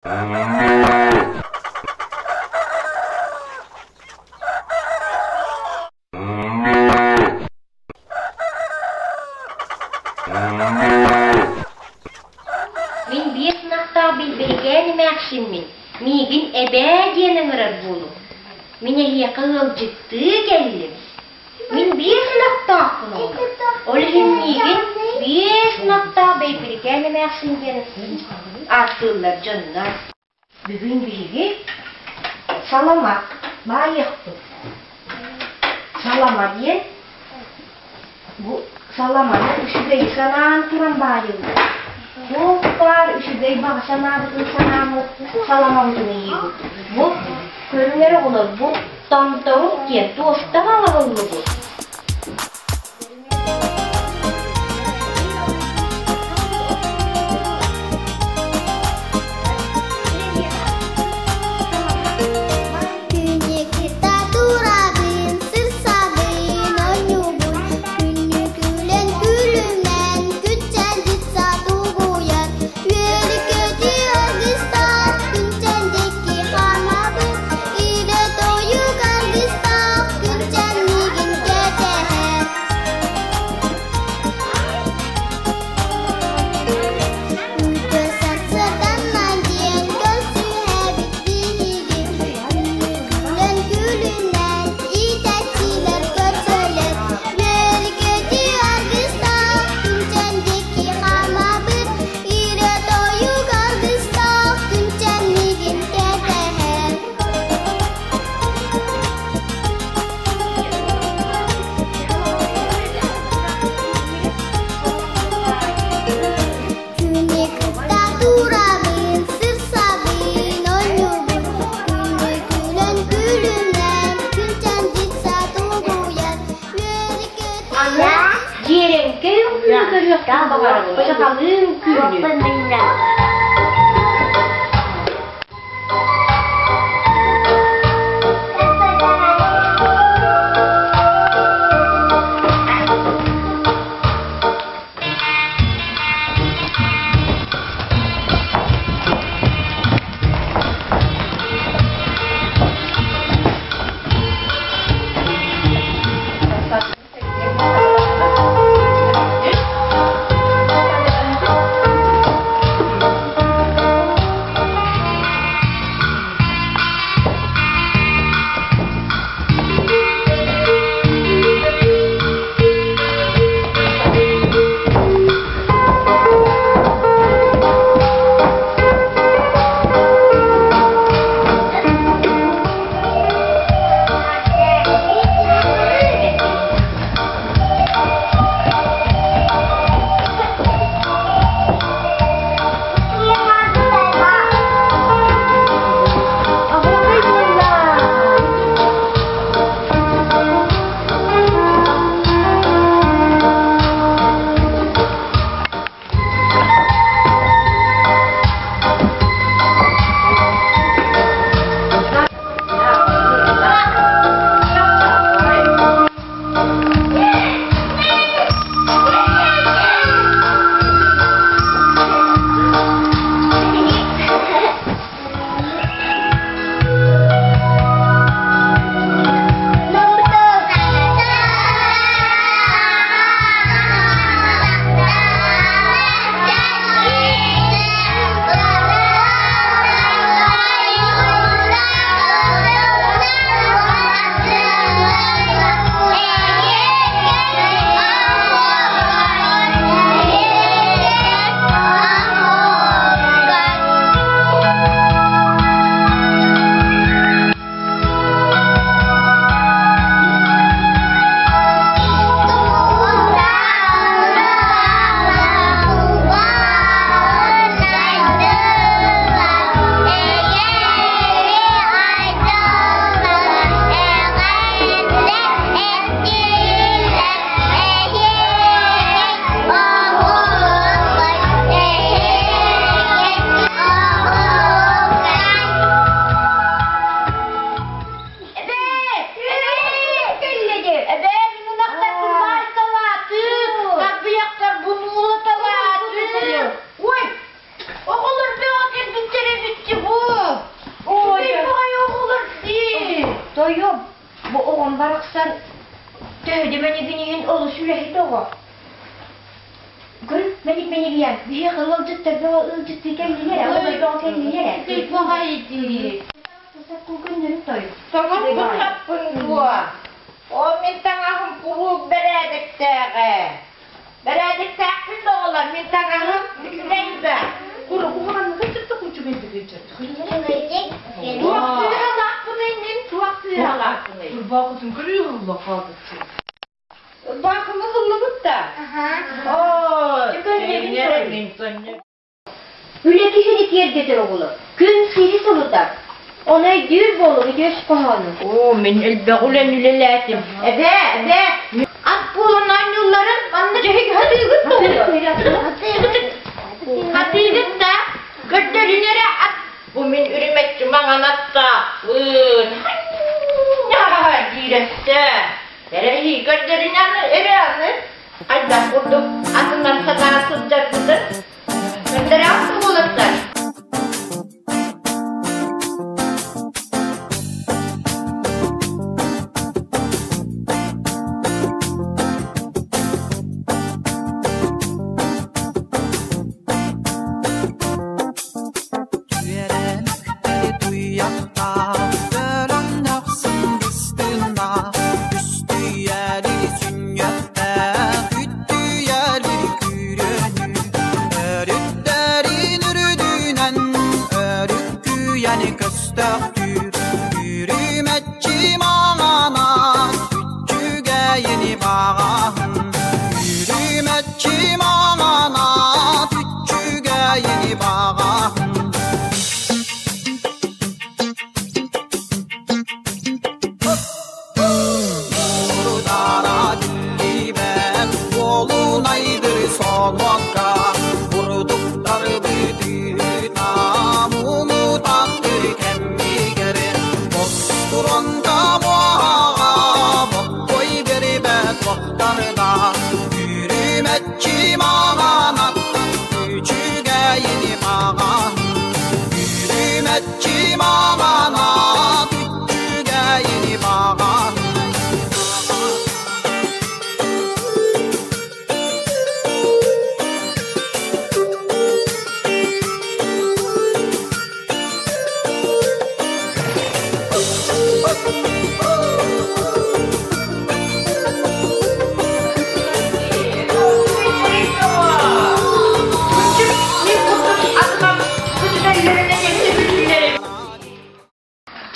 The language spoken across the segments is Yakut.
Мин биэс ынахтаах билбирикээн эмээхсиммин, миигин эбээ диэн ыҥырар буолуҥ. Мин эһиэхэ ыалдьыттыы кэллим. Мин биэс ынахтаахпын ол иһин миигин биэс ынахтаах Бэйбирикээн эмээхсин диэн ааттыыллар дьоннор. Бүгүн биһиги салама баайыахпыт. Салама диэн бу саламаны үчүгэй санаан туран баайыллар. Туох баар үчүгэй баҕа санаабытын санааммыт саламабытын ыйыыбыт. Бу көрүҥ эрэ оҕолор бу томторук диэн туостан аҥарыллыбыт. Күнүкүтэ турабын, сырсабын, ойнуубун, күнүкүлэн күлүмнэн, күччэлдьит сатугуйар, үөрү-көтүү аргыстаах, күнчэндикки хаамабын, илэ тойук аргыстаах, күнчэн миигин кэтэһэр. Үтүө сарсыарданнан диэн көрсүһэбит биһиги, күлэн күлүнэн иитээччилэр көрсөлөр, үөрү-көтүү аргыстаах, күнчэн диэки хаамабыт, Ирэ тойук аргыстаах, күнчэн миигин кэтэһэр. Күнү кытта турабын, сырсабын, оонньуубун, күнү күлэн күлүмнээн, күнчэн дьиссат угуйар, үөрү-көтү Аны дьиэрэҥкэй үҥкүүнү көрүөхпүн баҕарабын, сахалыы үҥкүүнү. Барахсан төһө да мэнигин иһин олус үлэһит оҕо. Көр, мэник мэнигийэн, биһиэхэ ыалдьыттарга ыалдьыттыы кэллилэр, оҕолорго кэллилэр. Кыйбаҕай Көннөрүн той. Тоҥорбун хаппын дуо? Ол мин таҥаһым куруук бэрээдэктээҕэ. Бэрээдэктээхпин да оҕолор, мин таҥаһым үчүгэй да. Туох сыыһалаахпыный мин, туох сыыһалаахпыный? Ырбаахым ыһыллыбыт да? Оо, мин көннө. Үлэ киһини киэргэтэр оҕолор, күн сири сылытар. Ону өйдүүр буолуҥ үтүөс хоһоону. Оо, мин элбэх үлэни үлэлээтим. Эбээ, эбээ, ат буолан оонньуулларын манна дьэһик хатыыгыт тоҕуйар. Хатыыгыт да, көрдөрүн эрэ ат. Бу мин үрүмэччи маҥан аттаахпын. Диирэстэ. Эрэһии көрдөрүн аны, эрэ аны. Хайдах курдук атынан сатаан сылдьарбытын көрдөрөөх буолуохтар. Үөрэн-үктэ туйахтаах, өлөн-өхсүн быстыннаах, үстүйэли сүнньүөхтээх, үттүйэли күүрөнү, өрүттэрин үрдүнэн өрүккүйэни көстөхтүүр, үрүмэччи маҥанат, үчүгэйини баҕаһын, үрүмэччи маҥанат, үчүгэйини баҕаһын. Урутаара биллибэт, уолунайдыр сонуокка, бурдуктар бытыыта, мунутаттыр кэммигэр, бостуронга муоһаҕа, боккой бэрибэт бохтарда, үрүмэччи маҕанат, үчүгэйини баҕаһын, үрүмэччи маҕанат, үчүгэйини баҕаһын.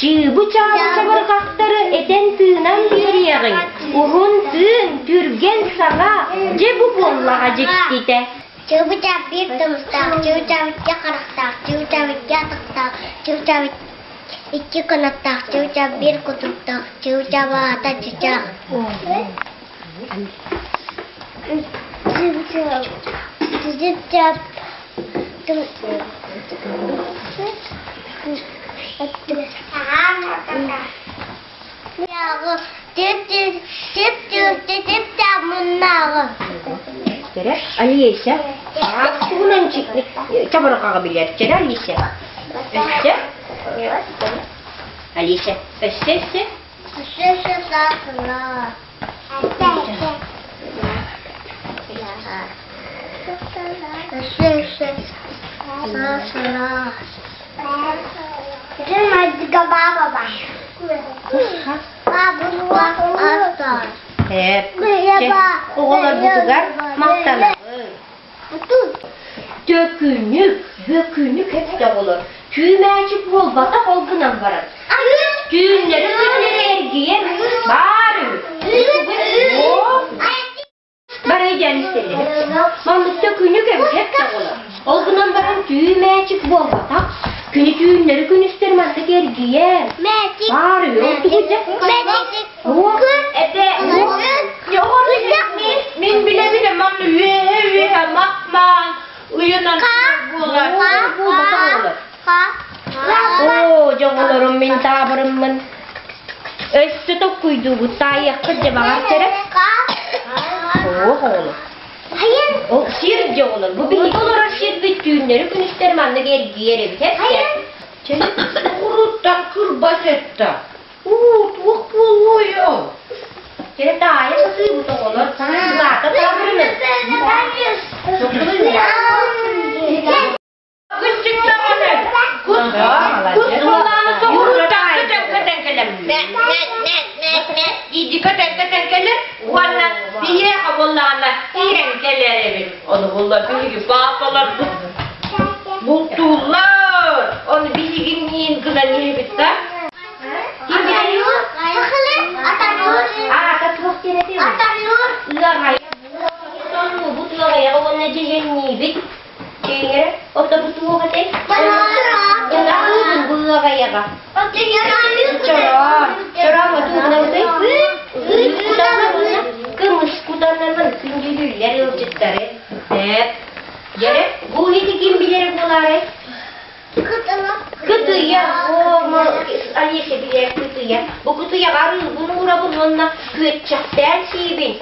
Чыыбы-чаабы чабырҕахтары этэн-тыынан биэриэҕиҥ, уһун тыын, түргэн саҥа, дьэ бу буоллаҕа дьиктитэ. Чыыбы-чаап биир тумустаах, чыыбы-чаап икки харахтаах, чыыбы-чаап икки атахтаах, чыыбы-чаап икки кынаттаах, чыыбы-чаап биир кутуруктаах, чыыбы-чаап аата чычаах. Чыыбы-чаап Чэрэ, Алиса, тугунан чабырҕаҕы билэр? Чэрэ, Алиса. Өссө? Алиса, өссө, өссө? Эп, оҕолорбутугар махтанабыт. Төкүнүк, бөкүнүк эбит оҕолор. Түүмээчик буолбатах ол гынан баран. Түүннэри күннэри эргийэн баар үһү. Бары диэн истэллэр. Маннык төкүнүк эбит эбит оҕолор. Ол гынан баран түүмээчик буолбатах. Күнү түүннэри күнүстэр маннык эргийэн. Баар үһү. Ол тугу дьэ? Этэ, мин билэбин манна үөһэ-үөһэ мах-маан уйунан буолар. Оо, дьоҕолорум мин таабырыммын. Өссө токкуйдуубут таайыаххыт дьэ баҕар чэрэ. Оо, оҕолор. Ол сир дьоҕолор. Бу биһиги олорор сирбит түүннэри күнүстэр маннык эргийэр эбит. Уруттан кырбас этта. Уу, туох буолуой ол? Кини таайа сатыыбыт оҕолор саҥа таабырынын. Кыччык даҕаны кус кус буолааны соҕурууттан көтөн көтөн кэлэр. Иди көтөн көтөн кэлэр уонна биһиэхэ буоллаҕына киирэн кэлэр эбит. Ону булла биһиги паапаларбыт бултууллар. Ону биһиги миин гынан иһэбит да. Аата туох диэн этий? Ыаҕайа. Бут ыаҕайаҕа уонна дьиһэнниибит. Дьиҥэр, ото бу туох этэй? Ынахыыбын бу ыаҕайаҕа. Чороон. Чорооҥҥо тугунабытый? Ыт кутанабын, кымыс кутанабын, күндүлүүллэр ыалдьыттары. Эп. Дьэрэ, бу иһити ким билэрэ буолаарай? Кытыйа, о, Олеся билэр кытыйа. Бу кытыйаҕа арыыбын уурабын уонна күөччэхтээн сиибин.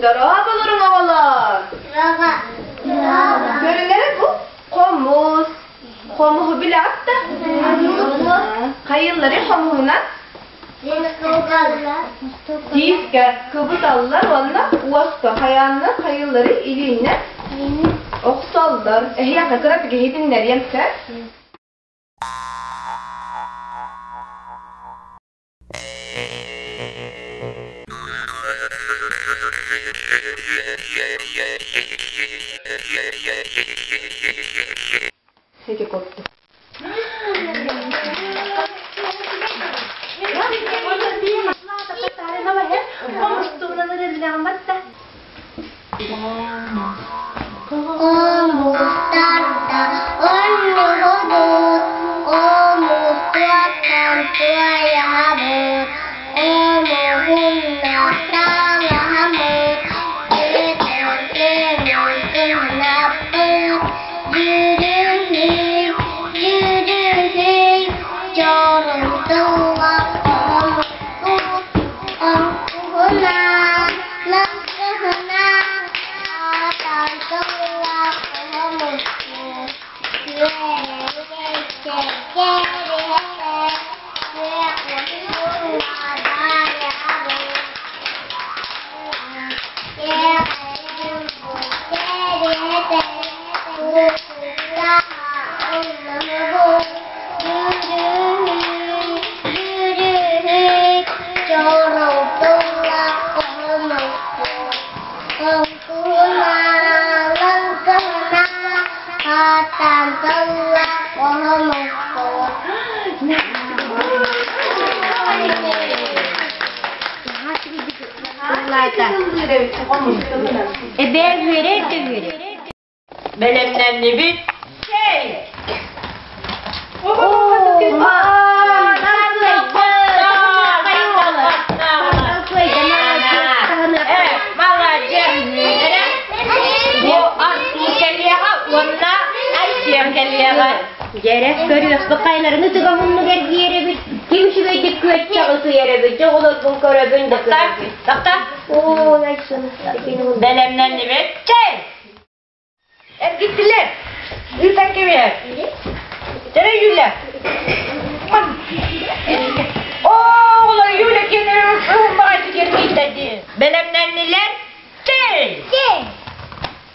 Дорооболоруҥ оҕолор! Көрүҥнэрэ бу хомус. Хомуһу билэҕит да? Хайыллары хомуһунан тиискэ кыбыталлар уонна уоска хайааннар хайыллары илииннэн охсоллор. Эһиэхэ кыратык иһитиннэриэм сөп. Ити курдук. Омуктарда онньуһубут, омуктуоттан туойаһабыт, омугунна таҥаһаммыт, көтөр көҥүл кыһынаппыт, дьүрүһү Эбээ үөрэр да үөрэр. Бэлэмнэннибит. Чэй! Бу Артур кэлиэҕэ уонна Айсен кэлиэҕэ. Дьэрэ, көрүөхпүт хайаларын ытыга уһуннук эргийэрэбит, ким үчүгэйдик күөччэх ытыйарабыт, дьэ оҕолорбун көрөбүн да көрөбүн. Тахта, Ой, Айсен, бэлэмнэннибит. Чэй! Эргиттилэр. Ыытан кэбиһэр. Дьэрэ Юля. Оҕолор Юля киэнэр уһун баҕайы киэргийдэ Бэлэмнэннилэр. Чэй!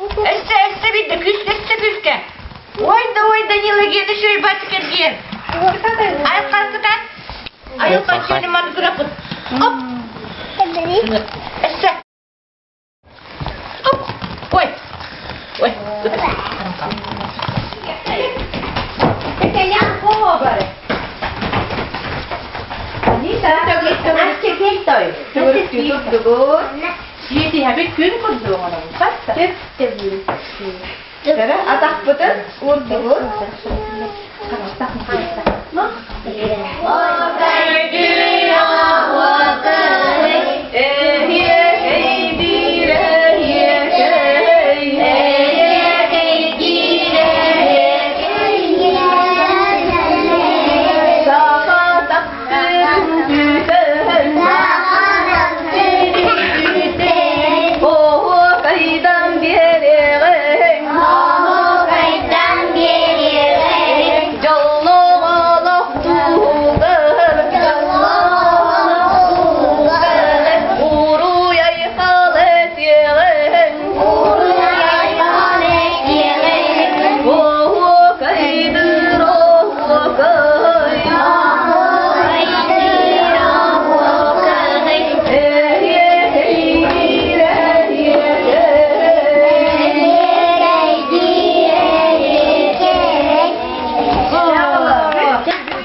Өссө, өссө биирдэ, күүскэ, өссө күүскэ. Ой да, ой, Данила Гены шөйбат кэргиэн. Айылхан кытат. Айылхан сүүнү маны күрөпүт. Оп! Өссө. Оп! Ой! Ой! Сиэтиһэбит күн курдук оҥоробут. Атахпытын уурдубут.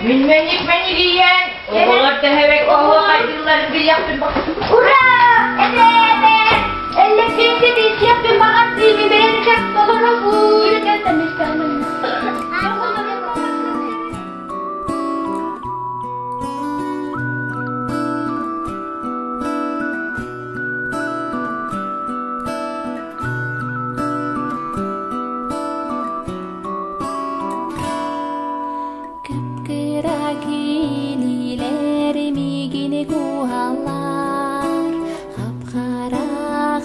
Минменик мэнигийэн, оҕолор төһөбөк оһуохайдыылларын билиэхпин Ура! Эбэ, эбэ! Эллэппиэккэ тиийсиэхпин баҕар диибин бэрэн толоробун. Кып-кыра киилилэр миигини куһаллар, хап-хара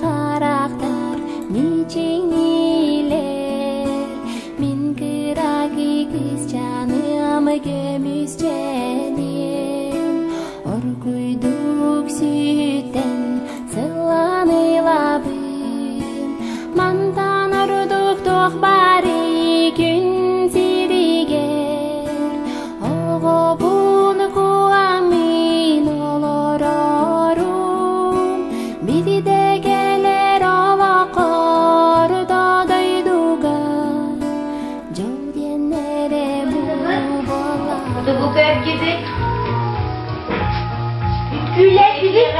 харахтар мичиҥниилэр. Мин кыра кыысчааным көмүс чэниэм, оргуйдук сүтэн сыллан ылабын. Мантан ордук туох баарый күн сиригэр, оҕобун куһаҥмын олорорум, биридэ кэлэр олоххор дойдуга дьол диэн эрэ бу буолар. Тугу көрдүбүт? Үҥкүүлээтибит,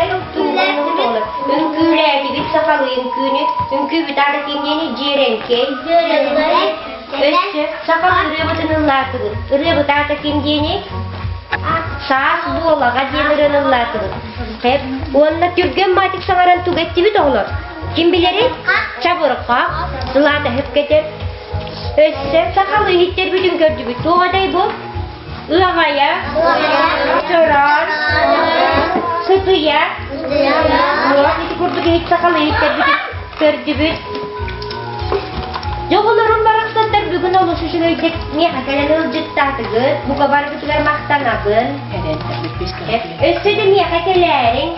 үҥкүүлээтибит сахалыы үҥкүүнү, үҥкүүбүт аата кимниэний дьиэрэҥкэй. Өссө саха ырыабытын ыллаатыбыт. Ырыабыт аата ким диэний? Саас буолаҕа диэн ырыаны ыллаатыбыт. Хэп. Уонна түргэн маатик саҥаран тугу эттибит оҕолор? Ким билэрий? Чабырҕах, сылаата хөпкөтөр. Өссө сахалыы иһиттэрбитин көрдүбүт. Туох этэй бу? Ыаҕайа, чороон, сытыйа, ити курдук иһит сахалыы иһиттэрбитин көрдүбүт. Дьоҕуларым барахсаттар бүгүн олус үчүгэйдик миэхэ кэлэн ыалдьыттаатыгыт, бука баргытыгар махтанабын. Өссө да миэхэ кэлээриҥ.